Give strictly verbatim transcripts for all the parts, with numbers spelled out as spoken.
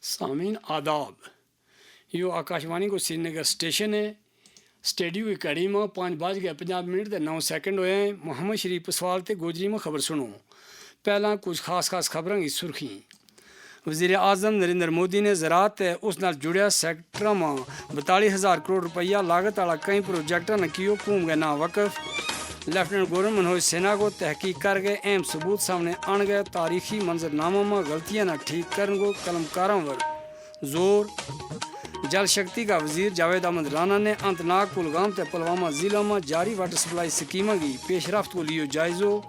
سامین آداب۔ یوہ آکاشوانی کو سرینگر اسٹیشن ہے۔ اسٹیڈیو کی کڑی ما پانچ باز کے پنجاب منٹ تے نو سیکنڈ ہویا ہیں۔ محمد شریف پسوال تے گوجری ما خبر سنو۔ پہلاں کچھ خاص خاص خبراں کی سرخی۔ وزیر اعظم نریندر مودی نے زراعت تے اس نال جڑیا سیکٹراں ما بتالی ہزار کروڑ روپیہ لاگت آڑا کئی پروجیکٹاں نا کیو قوم کے ناں وقف۔ لیفٹننٹ گورنر منہوج سینا کو تحقیق کر کے اہم ثبوت سامنے آن گئے، تاریخی منظرنامہ ما غلطیاں نا ٹھیک کرن کو قلم کاراں ور زور۔ جل شکتی کا وزیر جاوید احمد رانا نے انتناگ کلگام تے پلوامہ ضلع ما جاری واٹر سپلائی سکیماں کی پیش رفت کو لیو جائزو۔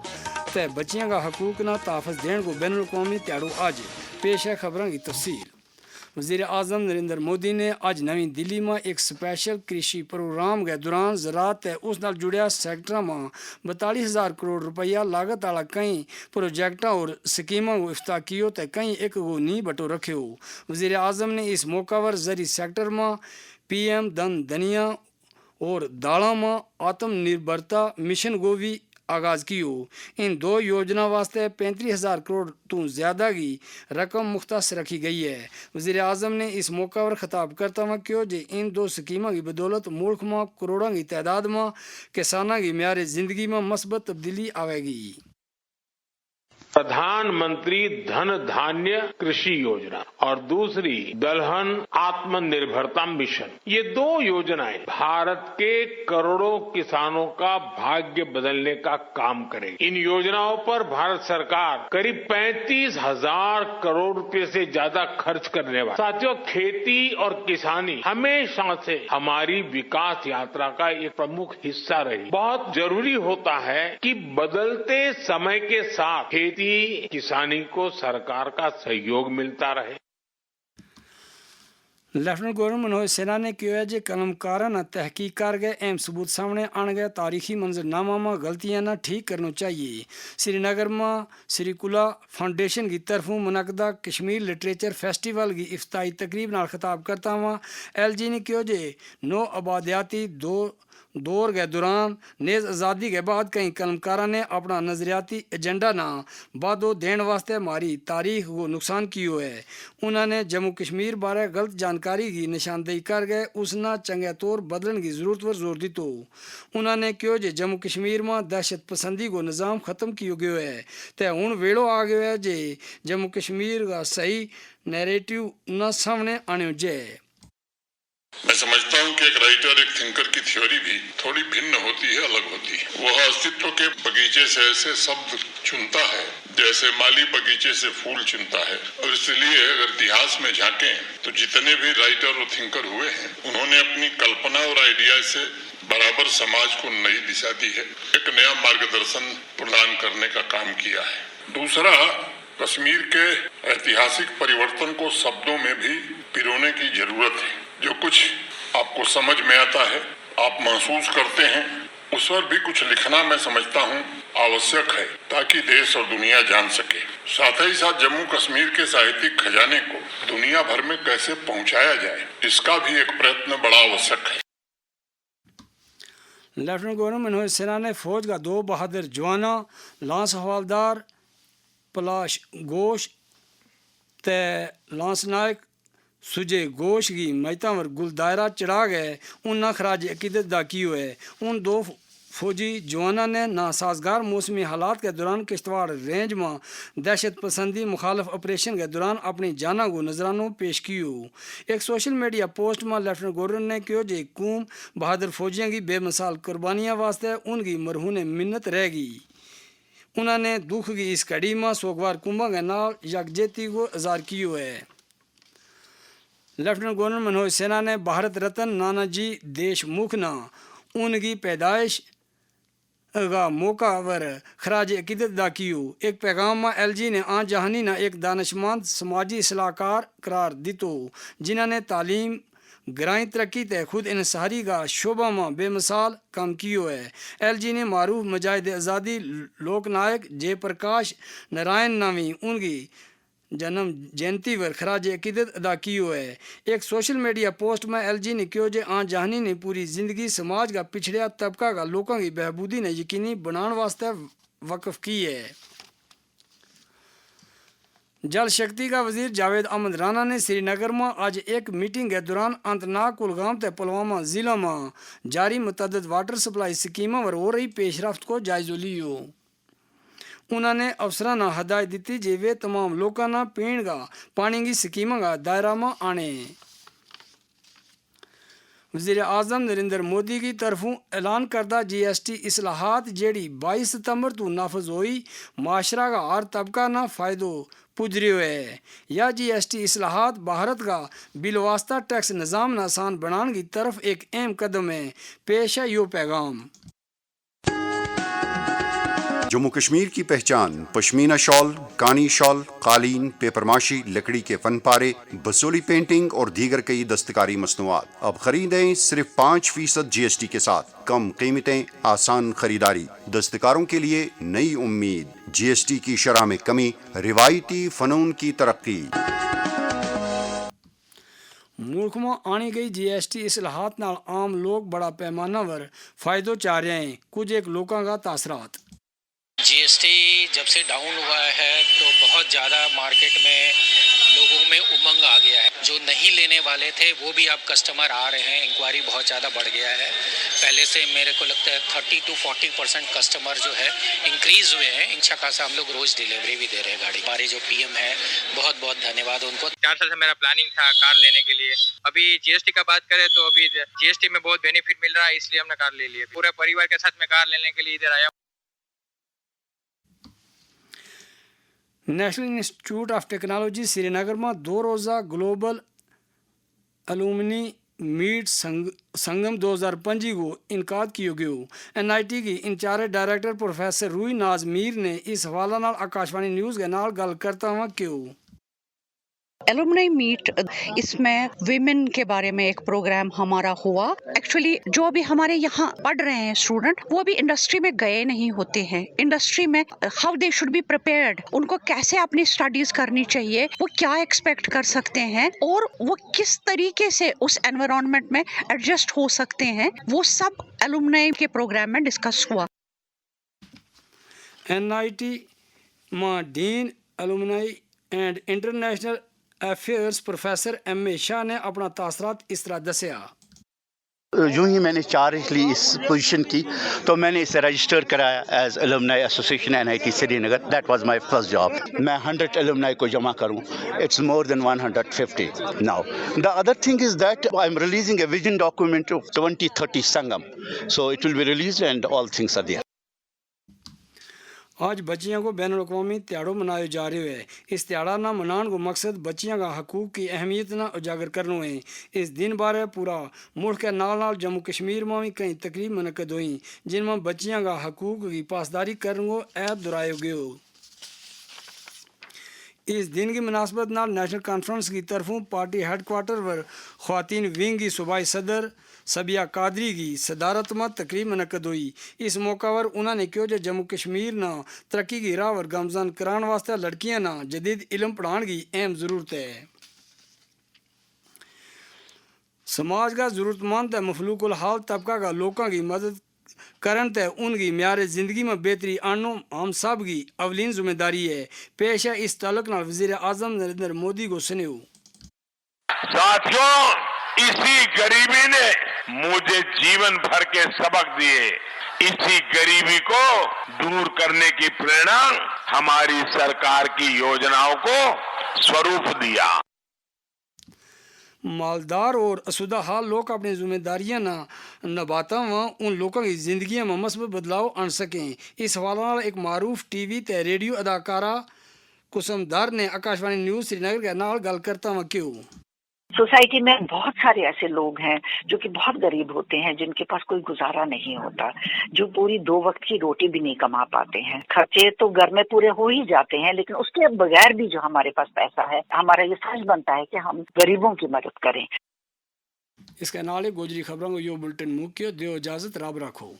تے بچیاں کا حقوق نا تحفظ دین کو بین الاقوامی تیاڑو آج۔ پیش ہے خبراں کی تفصیل۔ وزیر اعظم نریندر مودی نے آج نوی دلی ما ایک سپیشل کرشی پروگرام کے دوران زراعت تے اس نال جڑیا سیکٹراں ما بتالی ہزار کروڑ روپیہ لاگت آڑا کئی پروجیکٹاں اور سکیماں کو افتاح کیو تے کئی ایک کو نی بٹو رکھیو۔ وزیر اعظم نے اس موقع پر زرعی سیکٹر ما پی ایم دھن دھنیا اور داڑاں ما آتم نربھرتا مشن کو بھی آغاز کیو۔ ان دو یوجنا واسطے پینتری ہزار کروڑ توں زیادہ کی رقم مختص رکھی گئی ہے۔ وزیر اعظم نے اس موقع پر خطاب کرتا ہوا کہیو جے ان دو سکیماں کی بدولت ملک ما کروڑاں کی تعداد ما کساناں کی معیار زندگی ما مثبت تبدیلی آوے گی۔ پردھان منتری دھن دھانیہ کرشی یوجنا اور دوسری دلہن آتم نربھرتا مشن، یہ دو یوجنائیں بھارت کے کروڑوں کسانوں کا بھاگیہ بدلنے کا کام کریں گے۔ ان یوجناؤں پر بھارت سرکار قریب پینتیس ہزار کروڑ روپے سے زیادہ خرچ کرنے والی۔ ساتھیوں، کھیتی اور کسانی ہمیشہ سے ہماری وکاس یاترا کا ایک پرمکھ حصہ رہی۔ بہت ضروری ہوتا ہے کہ بدلتے سمے کے ساتھ کھیتی کسانی کو سرکار کا سہیوگ ملتا رہے۔ لیفٹننٹ گورنر منہوج سینا نے کہیو ہے جے قلم کاراں نا تحقیق کر کے اہم ثبوت سامنے آن گئے، تاریخی منظرنامہ ما غلطیاں نا ٹھیک کرنو چاہیے۔ سری نگر ما سری کلا فاؤنڈیشن کی طرفوں منعقدہ کشمیر لٹریچر فیسٹیول کی افتتاحی تقریب نال خطاب کرتا ہوا ایل جی نے کہیو جے نو آبادیاتی دو دور کے دوران نیز آزادی کے بعد کئی قلم کاراں نے اپنا نظریاتی ایجنڈا نا بادو دین واسطے ماری تاریخ کو نقصان کیو ہے۔ انہاں نے جموں کشمیر بارے غلط جانکاری کی نشاندہی کر کے اس نا چنگے طور بدلن کی ضرورت پر زور دیتو۔ انہاں نے کہیو جے جموں کشمیر ما دہشت پسندی کو نظام ختم کیو گیو ہے، تے ہن ویڑو آ گیو ہے جے جموں کشمیر کا صحیح نیریٹو نا سامنے آنیو جے۔ میں سمجھتا ہوں کہ ایک رائٹر ایک تھنکر کی تھیوری بھی تھوڑی بھن ہوتی ہے، الگ ہوتی ہے۔ وہ استتو کے بگیچے سے ایسے شبد چنتا ہے جیسے مالی بگیچے سے پھول چنتا ہے، اور اس لیے اگر اتہاس میں جھانکیں تو جتنے بھی رائٹر اور تھنکر ہوئے ہیں، انہوں نے اپنی کلپنا اور آئیڈیاز سے برابر سماج کو نئی دشا دی ہے، ایک نیا مارگ درشن پردان کرنے کا کام کیا ہے۔ دوسرا، کشمیر کے ایتہاسک پریورتن کو شبدوں میں بھی پرونے کی ضرورت ہے۔ جو کچھ آپ کو سمجھ میں آتا ہے، آپ محسوس کرتے ہیں، اس پر بھی کچھ لکھنا میں سمجھتا ہوں آوشک ہے، تاکہ دیش اور دنیا جان سکے۔ ساتھ ہی ساتھ جموں کشمیر کے ساہتک خزانے کو دنیا بھر میں کیسے پہنچایا جائے، اس کا بھی ایک پریتن بڑا آوشک ہے۔ لیفٹننٹ گورنر منہوج سنہا نے فوج کا دو بہادر جواناں لانس حوالدار پلاش گوش تے لانس نائک سجے گوش کی میتاں ور گل دائرہ چڑھا گئے، انہاں خراج عقیدت ادا کیو ہے۔ ان دو فوجی جواناں نے ناسازگار موسمی حالات کے دوران کشتواڑ رینج ما دہشت پسندی مخالف آپریشن کے دوران اپنی جاناں کو نذرانو پیش کیو۔ ایک سوشل میڈیا پوسٹ ما لیفٹننٹ گورنر نے کہیو جے قوم بہادر فوجیاں کی بے مثال قربانیاں واسطے ان کی مرہون منت رہ گئی۔ انہاں نے دکھ کی اس کڑی ما سوگوار قوماں کے نال یکجہتی کو اظہار کیو ہے۔ لیفٹننٹ گورنر منہوج سنہا نے بھارت رتن نانا جی دیش مکھ نا ان کی پیدائش کا موقع پر خراج عقیدت ادا کیو۔ ایک پیغام ما ایل جی نے آن جہانی نا ایک دانشمند سماجی اصلاح کار قرار دیتو، جنہاں نے تعلیم گرائیں ترقی تے خود انحصاری کا شعبہ ما بے مثال کم کیو ہے۔ ایل جی نے معروف مجاہد آزادی لوک نائک جے پرکاش نارائن نامی ان کی جنم جینتی ور خراج عقیدت ادا کیو ہے۔ ایک سوشل میڈیا پوسٹ ما ایل جی نے کہیو جے آن جہانی نے پوری زندگی سماج کا پچھڑیا طبقہ کا لوکاں کی بہبودی نے یقینی بنان واسطے وقف کی ہے۔ جل شکتی کا وزیر جاوید احمد رانا نے سری نگر ما اج ایک میٹنگ کے دوران انتناک کلگام تے پلوامہ ضلع ما جاری متعدد واٹر سپلائی سکیماں ور ہو رہی پیش رفت کو جائزو لیو۔ انہاں نے افسراں نا ہدایت دتی جے ویہ تمام لوکاں نا پین کا پانی کی سکیماں کا دائرہ ما آنے۔ وزیر اعظم نریندر مودی کی طرفوں اعلان کردہ جی ایس ٹی اصلاحات جیڑی بائیس ستمبر تو نافذ ہوئی، معاشرہ کا ہر طبقہ نا فائدو پجریو ہے۔ یا جی ایس ٹی اصلاحات بھارت کا بالواسطہ ٹیکس نظام نا آسان بنان کی طرف ایک اہم قدم ہے۔ پیش ہے یوہ پیغام۔ جموں کشمیر کی پہچان پشمینہ شال، کانی شال، قالین، پیپر ماشی، لکڑی کے فن پارے، بسولی پینٹنگ اور دیگر کئی دستکاری مصنوعات اب خریدیں صرف پانچ فیصد جی ایس ٹی کے ساتھ۔ کم قیمتیں، آسان خریداری، دستکاروں کے لیے نئی امید۔ جی ایس ٹی کی شرح میں کمی، روایتی فنون کی ترقی۔ ملک ما آنی گئی جی ایس ٹی اصلاحات نال عام لوگ بڑا پیمانہ ور فائدو چاہ رہے ہیں۔ کچھ ایک لوکاں کا تاثرات۔ جی ایس ٹی جب سے ڈاؤن ہوا ہے تو بہت زیادہ مارکیٹ میں لوگوں میں امنگ آ گیا ہے۔ جو نہیں لینے والے تھے وہ بھی اب کسٹمر آ رہے ہیں، انکوائری بہت زیادہ بڑھ گیا ہے۔ پہلے سے میرے کو لگتا ہے تھرٹی ٹو فورٹی پرسینٹ کسٹمر جو ہے انکریز ہوئے ہیں۔ اچھا خاصا ہم لوگ روز ڈیلیوری بھی دے رہے ہیں گاڑی۔ ہمارے جو پی ایم ہے، بہت بہت دھنیہ واد ان کو۔ چار سال سے میرا پلاننگ تھا کار لینے کے لیے۔ ابھی جی ایس ٹی کا بات کرے تو ابھی جی ایس ٹی میں بہت بینیفٹ مل رہا ہے، اس لیے ہم نے کار لے لیا۔ پورے پریوار کے ساتھ میں کار لینے کے لیے ادھر آیا ہوں۔ نیشنل انسٹیٹیوٹ آف ٹیکنالوجی سری نگر ما دو روزہ گلوبل الومنی میٹ سنگ-، سنگم دو ہزار پنجی کو انعقاد کیو گیو۔ این آئی ٹی کی انچارج ڈائریکٹر پروفیسر روئی ناز میر نے اس حوالہ نال آکاشوانی نیوز کے نال گل کرتا ہوا کیو۔ الومنی میٹ، اس میں ویمن کے بارے میں ایک پروگرام ہمارا ہوا۔ ایکچولی جو ابھی ہمارے یہاں پڑھ رہے ہیں اسٹوڈنٹ، وہ ابھی انڈسٹری میں گئے نہیں ہوتے ہیں۔ انڈسٹری میں ہاؤ دے شوڈ بی پریپیئرڈ، ان کو کیسے اپنی اسٹڈیز کرنی چاہیے، وہ کیا ایکسپیکٹ کر سکتے ہیں اور وہ کس طریقے سے اس انوائرمنٹ میں ایڈجسٹ ہو سکتے ہیں، وہ سب الومنی کے پروگرام میں ڈسکس ہوا۔ این آئی ٹی ما ڈین الومنی اینڈ انٹرنیشنل افیئرز پروفیسر ایم اے شاہ نے اپنا تاثرات اس طرح دسیا۔ یوں ہی میں نے چارج لی اس پوزیشن کی، تو میں نے اسے رجسٹر کرایا ایز الومنی ایسوسیشن این آئی ٹی سری نگر۔ دیٹ واز مائی فرسٹ جاب۔ میں ہنڈریڈ الومنی کو جمع کروں، اٹس مور دین ون ہنڈریڈ ففٹی ناؤ۔ دا ادر تھنگ از دیٹ آئی ایم ریلیزنگ اے ویژن ڈاکومنٹ آف ٹوئنٹی تھرٹی سنگم، سو اٹ ول بی ریلیزڈ اینڈ آل تھنگس آر دیئر۔ آج بچیاں کو بین الاقوامی تیہاڑو منایو جا رہیو ہے۔ اس تیہاڑا نا منان کو مقصد بچیاں کا حقوق کی اہمیت نا اجاگر کرنو ہے۔ اس دن بارے پورا ملک کے نال نال جموں کشمیر ما وی کئی تقریب منعقد ہوئی، جن ما بچیاں کا حقوق کی پاسداری کرنو کو عہد دہرایو گیو۔ اس دن کی مناسبت نال نیشنل کانفرنس کی طرفوں پارٹی ہیڈ کوارٹر ور خواتین ونگ کی صوبائی صدر سبیہ قادری کی صدارت ما تقریب منعقد ہوئی۔ اس موقع ور انہاں نے کہیو جے جموں کشمیر نا ترقی کی راہ ور گامزن کران واسطے لڑکیاں نا جدید علم پڑھان کی اہم ضرورت ہے۔ سماج کا ضرورت مند تے مفلوک الحال طبقہ کا لوکاں کی مدد کرن تے ان کی معیار زندگی ما بہتری آننو ہم سب کی اولین ذمہ داری ہے۔ پیش ہے اس تعلق نال وزیر اعظم نریندر مودی کو سنیو۔ ساتھیوں، اسی غریبی نے مجھے جیون بھر کے سبق دیے۔ اسی غریبی کو دور کرنے کی پریرنا ہماری سرکار کی یوجناؤں کو سوروپ دیا۔ مالدار اور اسودہ حال لوک اپنی ذمہ داریاں نا نبھاتا ہوا ان لوکاں کی زندگیاں ما مثبت بدلاؤ آن سکیں۔ اس حوالہ نال ایک معروف ٹی وی تے ریڈیو اداکارہ کسم در نے آکاشوانی نیوز سری نگر کے نال گل کرتا ہوا کہیو۔ سوسائٹی میں بہت سارے ایسے لوگ ہیں جو کہ بہت غریب ہوتے ہیں، جن کے پاس کوئی گزارا نہیں ہوتا، جو پوری دو وقت کی روٹی بھی نہیں کما پاتے ہیں۔ خرچے تو گھر میں پورے ہو ہی جاتے ہیں، لیکن اس کے بغیر بھی جو ہمارے پاس پیسہ ہے، ہمارا یہ فرض بنتا ہے کہ ہم غریبوں کی مدد کریں۔ اس کے نال ہی گوجری خبراں کو یوہ بلٹن مک کیو۔ دیو اجازت، رب رکھو۔